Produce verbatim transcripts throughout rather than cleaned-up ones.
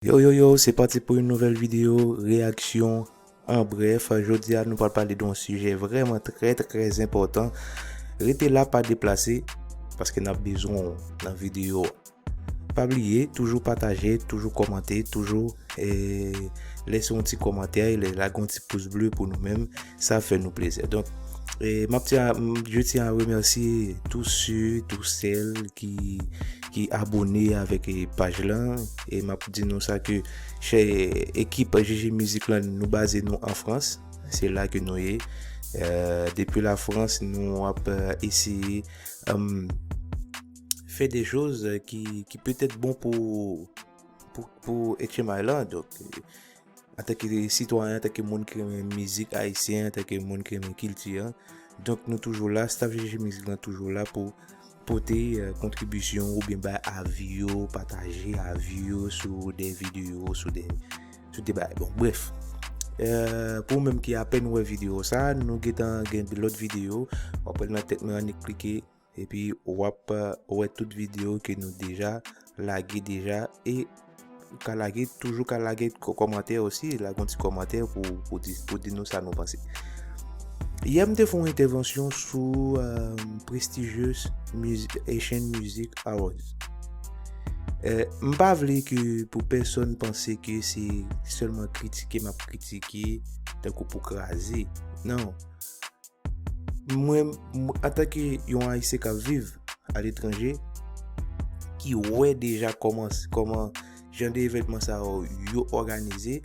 Yo, yo, yo, se pati pou yon nouvèl videyo, reyaksyon an brèf. Jodi a, nou pral pale de yon sijè vrèman trè, trè enpòtan. Rete la, pa deplase, paske n ap bezwen w nan videyo a. Pa bliye, toujou pataje, toujou kòmante, toujou, eh, lese yon ti kòmantè, lage yon ti pous ble pou nou menm, sa fè nou plezi. Donk, eh, m ap ti a, m, je tiens à remercier tous ceux, tous celles qui, qui abonné avèk, eh, paj lan. E m ap di nou sa ke chè ekip J J Mizik lan, nou baze nou an Frans. Se la ke nou ye. Eh, depi la Frans, nou ap, eh, eseye, em, fè de choz ki, ki petèt bon pou, pou, pou H M I lan. Donk, eh, antanke sitwayen, antanke moun ki renmen mizik ayisyen, antanke moun ki renmen kilti an. Donk, nou toujou la, staff J J Mizik lan toujou la pou pote, eh, kontribisyon oubyen bay avi yo, pataje avi yo sou de videyo, sou de, sou de bagay. Bon, brèf. Eh, pou ou menm ki apèn wè videyo sa, nou gentan gen lòt videyo, w ap wè nan tèt mwen, annik klike, epi w ap, eh, wè tout videyo ke nou deja lage deja, e ou ka lage, toujou ka lage kò-, kòmantè osi, lage yon ti kòmantè pou, pou di, pou di nou sa nou panse. Yè, m te fè yon entèvansyon sou, eh, prestigious Music, Haitian Music Awards. Eh, m pa vle ke pou pèsonn panse ke se sèlman kritike m ap kritike, tankou pou kraze. Non. Mwen, m, antanke yon Ayisyen k ap viv aletranje, ki wè deja kòman, kòman jan de evènman sa yo, yo òganize,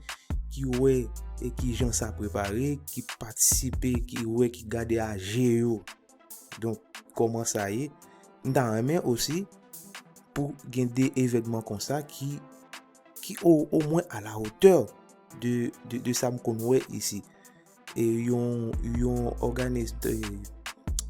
ki wè e ki jan sa prepare, ki patisipe, ki wè, ki gade a je yo. Donk, kòman sa ye? M ta renmen osi pou gen de evènman konsa ki, ki o, omwen a la hauteur de, de, de sa m konn wè isi. E yon, yon òganis, e,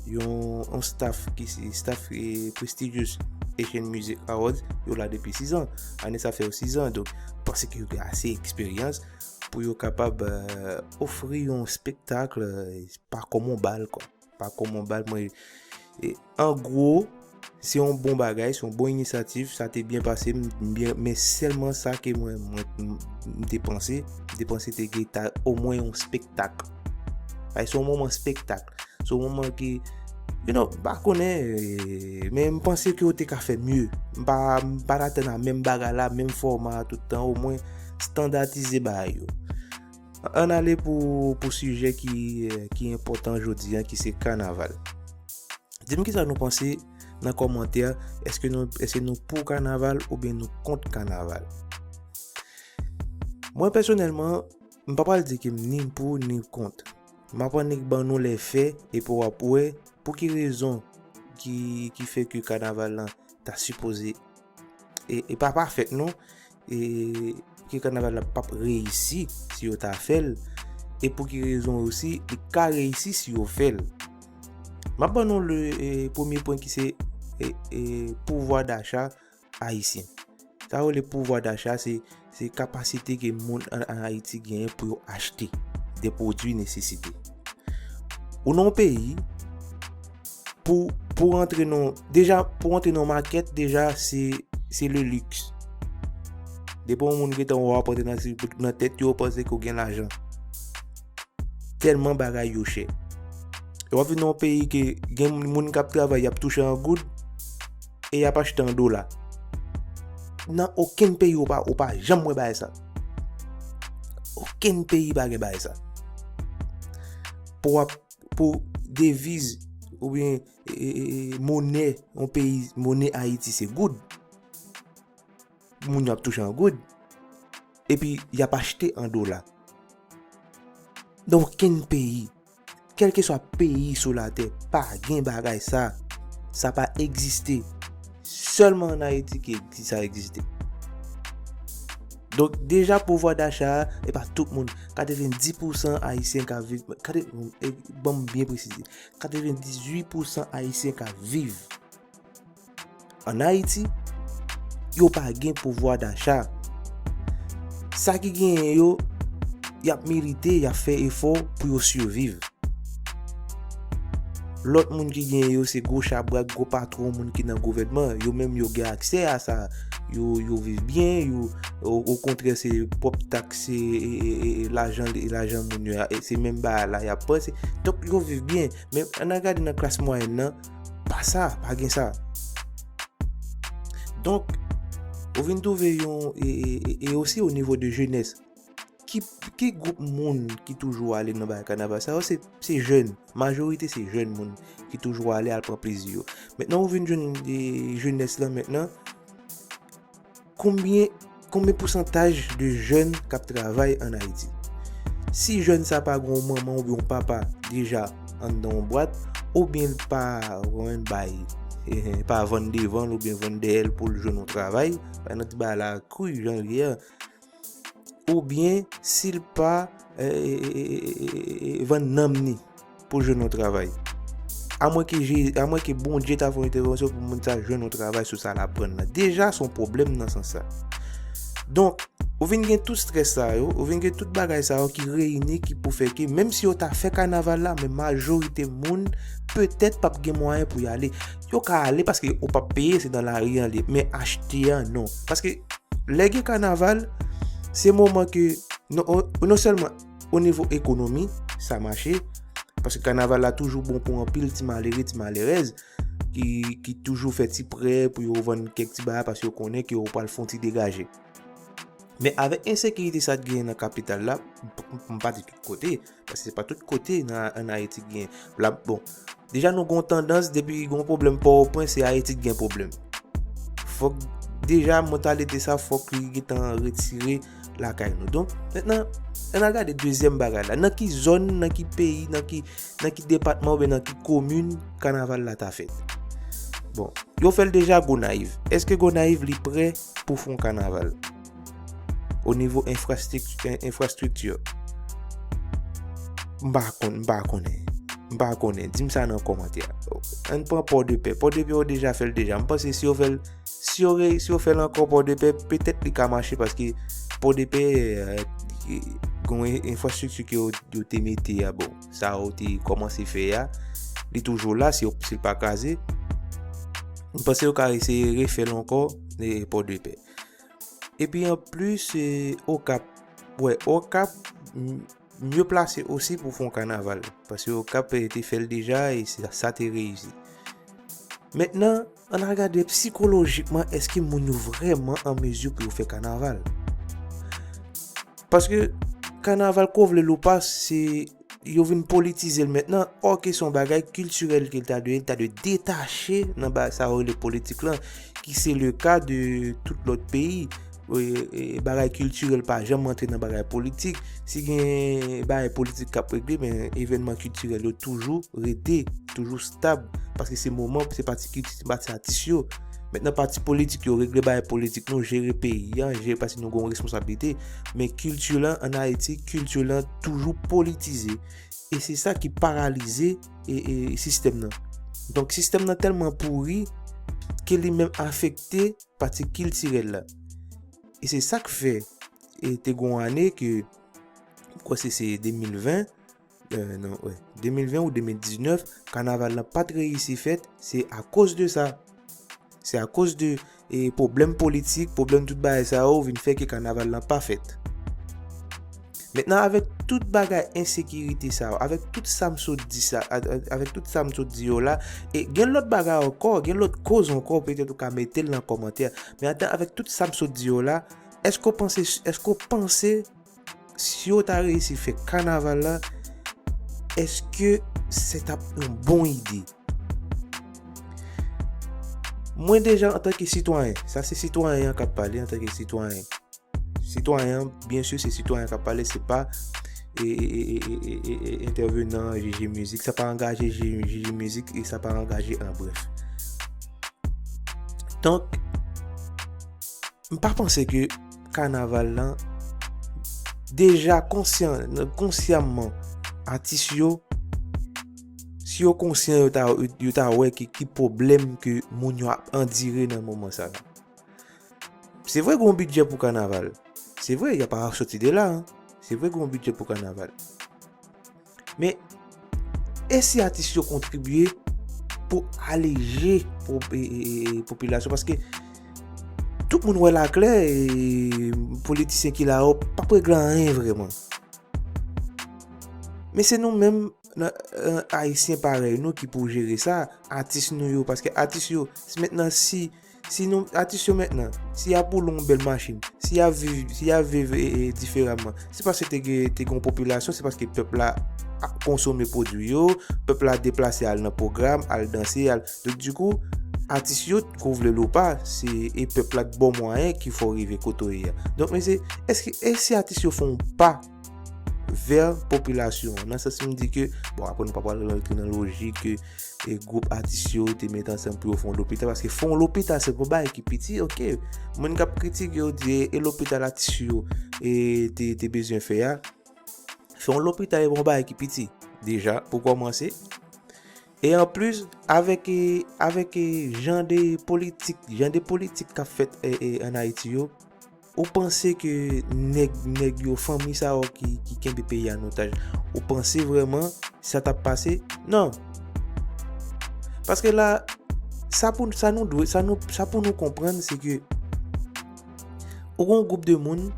yon, yon staff ki se staff, e, prestigious Haitian Music Awards, yo la depi sis an. Ane sa fè yo sis an, donk, m panse ke yo gen ase eksperyans pou yo kapab, eh, ofri yon spektak, eh, pa kòm yon bal, kwa. Pa kòm yon bal, mwen, e, an gwo, se yon bon bagay, se yon bon inisyativ, sa te byen pase, m, m byen, men sèlman sa ke mwen, mwen, m, m te panse, m te panse te gen ta omwen yon spektak. Paske se yon moman spektak. Se yon moman ki, you know, m pa konnen, e, men m panse ke yo te ka fè mye. M pa, m pa t atann a menm bagay la, menm fòma a tout tan, omwen standardize bagay yo. Ann ale pou, pou sijè ki, ki enpòtan jodi a, ki se kanaval. Di m kisa nou panse nan kòmantè, èske nou, èske nou pou kanaval oubyen nou kont kanaval? Mwen, pèsonèlman, m pa pral di ke m ni pou ni kont. M ap annik ban nou lè fè, epi w ap wè pou ki rezon ki, ki fè ke kanaval lan ta sipoze, e, e pa pa fèt non, e ke kanaval la p ap reyisi si yo ta fè l, e pou ki rezon osi li ka reyisi si yo fè l. M ap ban nou le, e, premye pwen ki se, e, e, pouvwa dacha ayisyen. Sa yo rele pouvwa dacha, se, se kapasite ke moun an, an Ayiti genyen pou yo achte de pwodui nesesite. Ou nan yon peyi, pou, pou rantre nan, deja, pou rantre nan makèt, deja, se, se le luxe. Depi yon moun gentan wè w ap rantre nan, nan tèt yo, yo panse ke w gen lajan. Tèlman bagay yo chè. E w ap vin nan yon peyi ke gen moun k ap travay, y ap touche an goud, e y ap achte an dola. Nan okenn peyi ou pa, ou pa janm wè bagay sa. Okenn peyi pa gen bagay sa. Pou w ap, pou deviz oubyen, e, e, e, monè yon peyi, monè Ayiti se goud. Moun yo ap touche an goud. Epi y ap achte an dola. Nan okenn peyi, kèlkeswa peyi sou latè, pa gen bagay sa. Sa pa egziste. Sèlman ann Ayiti ki egzi-, sa egziste. Donk, deja, pouvwa dacha a, e pa tout moun. Katrevenndis pousan Ayisyen ka viv, katre-, e, ban m byen presize. Katrevendizuit pousan Ayisyen ka viv ann Ayiti, yo pa gen pouvwa dacha. Sa ki genyen yo, y ap milite, y ap fè efò pou yo siviv. Lòt moun ki genyen yo, se gwo chabrak, gwo patwon, moun ki nan gouvènman, yo menm yo gen aksè a sa, yo, yo viv byen, yo, o, okontrè, se pwòp taks, se, e, e, e, e, lajan, e, lajan moun yo, e, se menm bagay la y ap pran, se, donk, yo viv byen. Men, ann al gade nan klas mwayèn nan, pa sa, pa gen sa. Donk, ou vin twouve yon, e, e, e, e osi o nivo de jenès, ki, ki gwoup moun ki toujou ale nan bagay kanaval sa yo? Se, se jèn. Majorite se jèn moun ki toujou ale al pran plezi yo. Mentnan, ou vin jwenn, e, jenès lan mentnan. Konbyen, konbyen pousantaj de jèn k ap travay ann Ayiti? Si jèn sa pa gen yon manman oubyen yon papa deja anndan yon bwat, oubyen l pa, konbyen bay, e, pa vann devan l oubyen vann dèyè l pou l jwenn yon travay, pa nan ti bagay la, kwi jan l ye a, oubyen si l pa, e, e, e, e, e, e, vann nanm ni pou jwenn yon travay. Amwenke Je-, amwenke Bondye ta fè yon entèvansyon pou moun sa jwenn yon travay sou sa l aprann nan. Deja, se yon pwoblèm nan sans sa. Donk, ou vin gen tout strès sa yo, ou vin gen tout bagay sa yo ki reyini, ki pou fè ke, menm si yo ta fè kanaval la, men majorite moun, petèt, p ap gen mwayen pou y ale. Yo ka ale paske ou p ap peye, se nan lari an li ye, men achte a, non. Paske lè gen kanaval, se moman ke, non, o, non sèlman o nivo ekonomi, sa mache, paske kanaval la toujou bon pou anpil ti malere, ti malerèz, ki, ki toujou fè ti prè pou yo vann kèk ti bagay, paske yo konnen ke yo pral fè yon ti degaje. Men avèk ensekirite sa k genyen nan kapital la, m, m, m pa di tout kote, paske se pa tout kote nan, ann Ayiti k genyen. La, bon, deja nou gen yon tandans, depi gen yon pwoblèm Pòtoprens, se Ayiti k gen pwoblèm. Fòk, deja, mantalite sa, fòk li gentan retire lakay nou. Donk, mentnan, ann al gade dezyèm bagay la. Nan ki zòn, nan ki peyi, nan ki, nan ki depatman oubyen nan ki komin kanaval la ta fèt? Bon, yo fè l deja Gonayiv. Èske Gonayiv li prè pou fè yon kanaval? O nivo enfrastrik-, en-, enfrastrikti, m pa konn, m pa konnen. M pa konnen. Di m sa nan kòmantè a. Ann pran Pòdepè. Pòdepè, yo deja fè l deja. M panse si yo fè l, si yo re-, si yo fè l ankò Pòdepè, petèt li ka mache paske Pòdepè, e, e, gen yon enfrastrikti ke yo, yo te mete a, bon, sa yo te kòmanse fè a, li toujou la, si yo, si l pa kraze. M panse yo ka eseye refè l ankò, e, Pòdepè. Epi anplis, e, Okap, wè, Okap, m-, mye plase osi pou fè yon kanaval. Paske Okap, e, te fè l deja e sa, sa te reyisi. Mentnan, ann al gade sikolojikman, èske moun yo vrèman an mezi pou yo fè kanaval? Paske kanaval, ko vle l ou pa, se, yo vin politize l mentnan, òke se yon bagay kiltirèl ke l ta dwe, l ta dwe detache nan ba-, sa yo rele politik lan, ki se le ka de tout lòt peyi. E, e, bagay kiltirèl pa janm rantre nan bagay politik. Si gen bagay politik k ap regle, men evènman kiltirèl yo toujou rete, toujou stab, paske se moman, se pati kilti, se pati atis yo. Mentnan, pati politik yo regle bagay politik, nou jere peyi a, jere, paske nou gen yon responsablite. Men kilti lan, ann Ayiti, kilti lan toujou politize. E se sa ki paralize, e, e, sistèm nan. Donk, sistèm nan tèlman pouri ke li menm afekte pati kiltirèl la. E se sa k fè, e te gon ane ke, m kwè se, se de mil ven, e, non, wè, de mil ven ou de mil diznèf, kanaval lan pa t reyisi fèt, se akoz de sa. Se akoz de, e, pwoblèm politik, pwoblèm tout bagay sa yo vin fè ke kanaval lan pa fèt. Mentnan, avèk tout bagay ensekirite sa yo, avèk tout sa m sot di sa, a-, a-, avèk tout sa m sot di yo la, e gen lòt bagay ankò, gen lòt koz ankò, petèt ou ka mete l nan kòmantè. Men atann, avèk tout sa m sot di yo la, èske w panse, èske w panse si yo ta reyisi fè kanaval la, èske se t ap yon bon ide? Mwen deja antanke sitwayen, sa se sitwayen an k ap pale antanke sitwayen. Sitwayen an, byen si, se sitwayen k ap pale, se pa, e, e, entèvenan J J Mizik. Sa pa angaje J J Mizik e sa pa angaje an brèf. Donk, m pa panse ke kanaval lan deja konsyan, konsyamman, atis yo, si yo konsyan, yo ta, yo ta wè ki, ki pwoblèm ke moun yo ap andire nan moman sa la. Se vre, gen yon bidjè pou kanaval. Se vre, y a pa soti de la, hein. Se vre, gen yon bidjè pou kanaval. Men, e si atis yo kontribye pou aleje po-, e, e, e, popilasyon? Paske Tout moun wè l aklè, e politisyen ki la yo p ap regle anyen vrèman. Men se nou menm, nan, nan Ayisyen parèy nou ki pou jere sa, atis nou yo, paske atis yo, si mentnan si, si nou, atis yo mentnan, si y ap woule yon bèl machin, si y ap viv, si y ap viv e, e, diferaman, se paske te gen, te gen yon popilasyon, se paske pèp la ap konsome pwodui yo, pèp la deplase al nan pwogram, al danse, al, donk dikou, atis yo, ke w vle l ou pa, se, e pèp la k ba w mwayen ki fè w rive kote w ye a. Donk, mesye, èske, èske atis yo fè yon pa vè popilasyon an? Nan sans m di ke, bon, apre nou pa pral rantre nan lojik ke, e, gwoup atis yo te met ansanm pou yo fè yon lopital, paske fè yon lopital se pa yon bagay ki piti, oke. Moun k ap kritike yo di, e, e lopital atis yo, e, te, te bezwen fè a. Fè yon lopital e pa yon bagay ki piti, deja, pou kòmanse. E anplis, avèk, e, avèk, e, jan de politik, jan de politik k ap fèt, e, e, ann Ayiti yo, ou panse ke nèg, nèg yo, fanmi sa yo ki, ki kenbe peyi a an otaj, ou panse vrèman sa t ap pase? Non. Paske la, sa pou, sa nou dwe, sa nou, sa pou nou konprann, se ke ou gen yon gwoup de moun,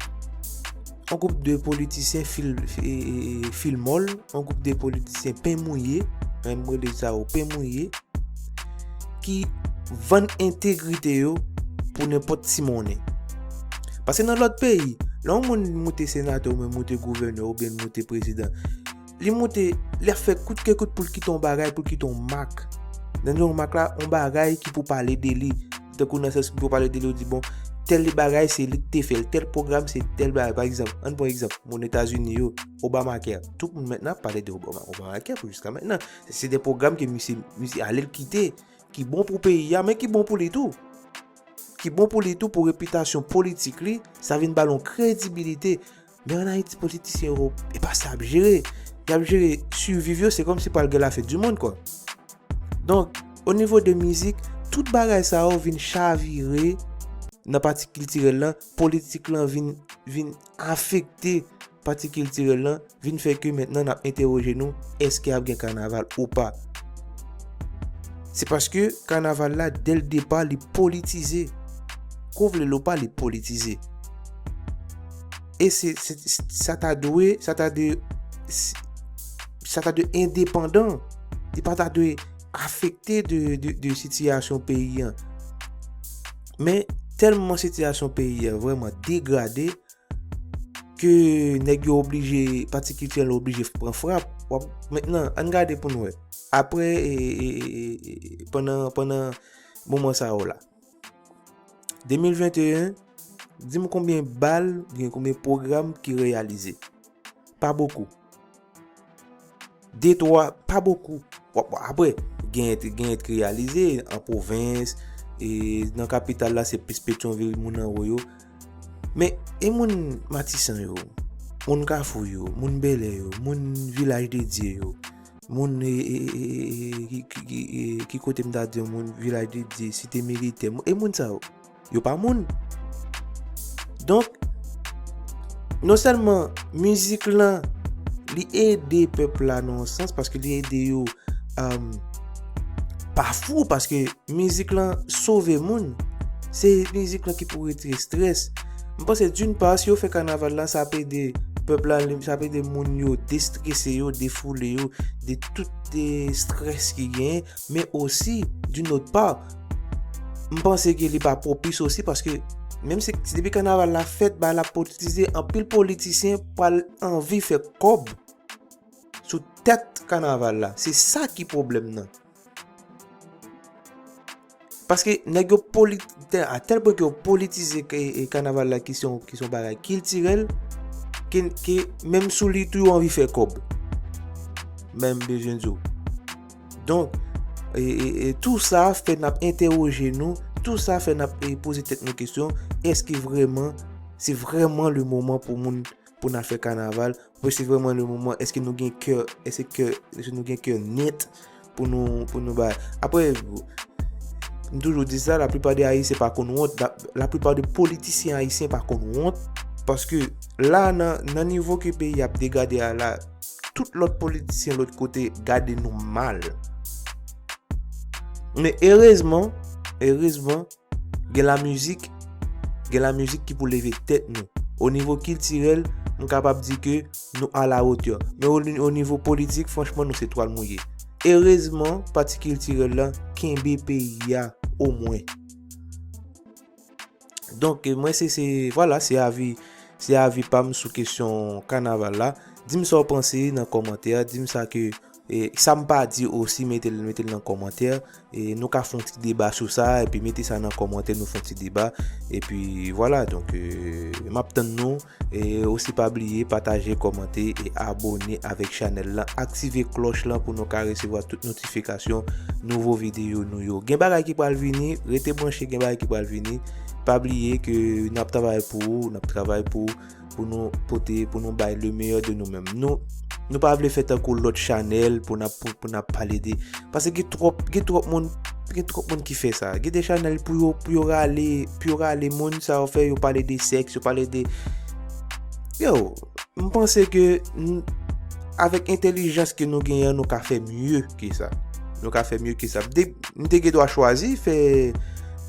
yon gwoup de politisyen fil, e, e, e, fil mòl, yon gwoup de politisyen pen mouye, men m rele sa yo pen mouye, ki vann entegrite yo pou nenpòt ti monnen. Paske nan lòt peyi, lè yon moun moute senatè oubyen moute gouvènè oubyen moute prezidan, li moute, li ap fè kout ke kout pou l kite yon bagay, pou l kite yon mak. Nan yon mak la, yon bagay ki pou pale de li. Tankou nan sans ki pou pale de li, yo di, bon, tèl bagay se li k te fè l, tèl pwogram se tèl bagay. Pa egzanp, ann pran egzanp, moun Etazini yo, Obamacare. Tout moun mentnan ap pale de Obama, Obamacare pou jiska mentnan. Se, se de pwogram ke misye, misye ale l kite, ki bon pou peyi a, men ki bon pou li tou. Ki bon pou li tou, pou repitasyon politik li, sa vin ba l yon kredibilite. Men ann Ayiti, politisyen yo, e pa sa y ap jere. Y ap jere siviv yo, se kòmsi pral gen lafèt di monn, kwa. Donk, o nivo de mizik, tout bagay sa yo vin chavire nan pati kiltirèl lan, politik lan vin, vin afekte pati kiltirèl lan, vin fè ke mentnan n ap entèwoje nou, èske ap gen kanaval ou pa? Se paske kanaval la, dè l depa, li politize. Ke w vle l ou pa, li politize. E se, se, se, sa ta dwe, sa ta dwe, sa ta dwe endepandan. Li pa ta dwe afekte de, de, de sitiyasyon peyi an. Men, tèlman sitiyasyon peyi an vrèman degrade, ke nèg yo oblije, pati kiltirèl yo oblije pran frap. W ap, mentnan, ann gade pou n wè. Apre, e, e, e, e, pandan, pandan moman sa yo la. De mil venteyen, di m konbyen bal, oubyen konbyen pwogram ki reyalize. Pa bokou. De, twa, pa bokou. Bon, bon, apre, genyen, genyen k reyalize an pwovens, e nan kapital la, se plis Petyonvil, moun anwo yo. Men, e moun Matisan yo, moun Kafou yo, moun Bèlè yo, moun Vilaj de Dye yo, moun, e, e, e, e, e, ki, ki, ki, e, ki kote m ta di, moun Vilaj de Dye, Site Militè, e moun sa yo, yo pa moun. Donk, non sèlman mizik lan, li ede pèp la nan yon sans, paske li ede yo, um, pa fou, paske mizik lan sove moun. Se mizik lan ki pou retire strès. M panse, d'une part, si yo fè kanaval la, sa ap ede pèp la, sa ap ede moun yo destrese yo, defoule yo de tout, de strès ki genyen. Men osi, d'une autre part, m panse ke li pa pwopis osi, paske menm si, si depi kanaval la fèt, bagay la politize, anpil politisyen pral anvi fè kòb sou tèt kanaval la. Se sa ki pwoblèm nan. Paske nèg yo poli-, tè-, a tèl pwen ke yo politize ke, e, kanaval la ki se yon, ki se yon bagay kiltirèl, ke, ke menm sou li tou yo anvi fè kòb. Men m bezwen di w. Donk, e, e, e tou sa fè n ap entèwoje nou, tou sa fè n ap, e, poze tèt nou kesyon, èske vrèman, se vrèman le moman pou moun, pou n al fè kanaval, pou se vrèman le moman, èske nou gen kè, èske kè, èske nou gen kè nèt pou nou, pou nou bay. Apre, m toujou di sa, laplipa de Ayisyen pa konn wont, la, laplipa de politisyen ayisyen pa konn wont, paske la, nan, nan nivo ke peyi ap degade a la, tout lòt politisyen lòt kote gade nou mal. Men erezman, erezman, gen lamizik Gen lamizik ki pou leve tèt nou. O nivo kiltirèl, m kapab di ke nou a la wotè. Men o, o nivo politik, franchman, nou se twal mouye. Erezman, pati kiltirèl la kenbe peyi a omwen. Donk, mwen, se, se, vwala, se avi, se avi pa m sou kesyon kanaval la. Di m sa w panse nan kòmantè, di m sa ke, e, sa m pa di osi, mete l, mete l nan kòmantè. E nou ka fè yon ti deba sou sa, epi mete sa nan kòmantè, nou fè yon ti deba. Epi, vwala, donk, e, m ap tann nou. E osi pa bliye pataje, kòmante e abone avèk chanèl lan. Aktive klòch lan pou nou ka resevwa tout notifikasyon nouvo videyo nou yo. Gen bagay ki pral vini, rete branche, gen bagay ki pral vini. Pa bliye ke n ap travay pou ou, n ap travay pou, pou nou pote, pou nou bay le meilleur de nou menm. Nou, nou pa vle fè tankou lòt chanèl pou n ap, pou, pou n ap pale de, paske gen twòp, gen twòp moun, gen twòp moun ki fè sa. Gen de chanèl pou yo, pou yo rale, pou yo rale moun, sa yo fè, yo pale de sèks, yo pale de, yo, m panse ke n, avèk entèlijans ke nou genyen, nou ka fè mye ke sa. Nou ka fè mye ke sa. M te, m te gen dwa chwazi fè,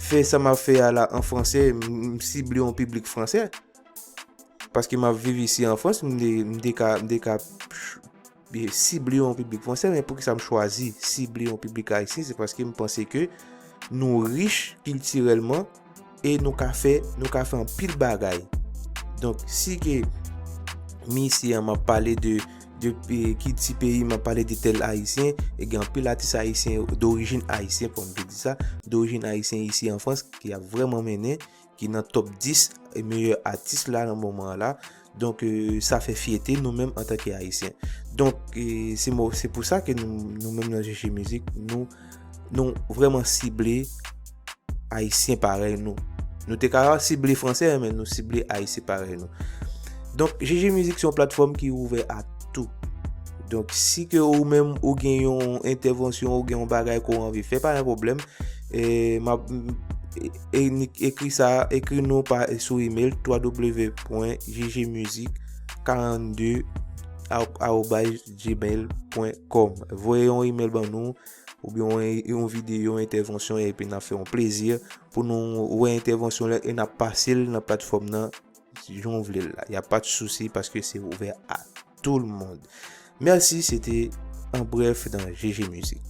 fè sa m ap fè a la an fransè, m, m sible yon piblik fransè. Paske m ap viv isi an Frans, m te, m te ka, m te ka ch-, e, sible yon piblik fransè, men poukisa m chwazi sible yon piblik ayisyen? Se paske m panse ke nou rich kiltirèlman e nou ka fè, nou ka fè anpil bagay. Donk, si ke m isi an, m ap pale de, de, e, kilti peyi, m ap pale de tèl ayisyen, e gen anpil atis ayisyen dorijin ayisyen, pou m te di sa, dorijin ayisyen isi an Frans, ki ap vrèman mennen, ki nan top dis meyè atis la nan moman an la. Donk, e, sa fè fyète nou menm antanke ayisyen. Donk, e, se mo-, se pou sa ke nou, nou menm nan G G Music, nou, nou vrèman sible ayisyen parèy nou. Nou te ka sible fransè, men nou sible ayisyen parèy nou. Donk, G G Music se yon platfòm ki ouvè a tou. Donk, si ke ou menm ou gen yon entèvansyon, ou gen yon bagay ke w anvi fè, pa gen pwoblèm. E, m ap, e, e, ni-, ekri sa, ekri nou pa, sou email, w w w pwen g g music karannde arobaz gmail pwen com. Voye yon email ban nou, oubyen yon, yon videyo, yon entèvansyon, epi n ap fè yon plezi pou nou wè entèvansyon lan e n ap pase l nan platfòm nan jan w vle l la. Y a pa de souci, paske se ouvè a tout le monde. Mèsi, se te An Brèf dans G G Music.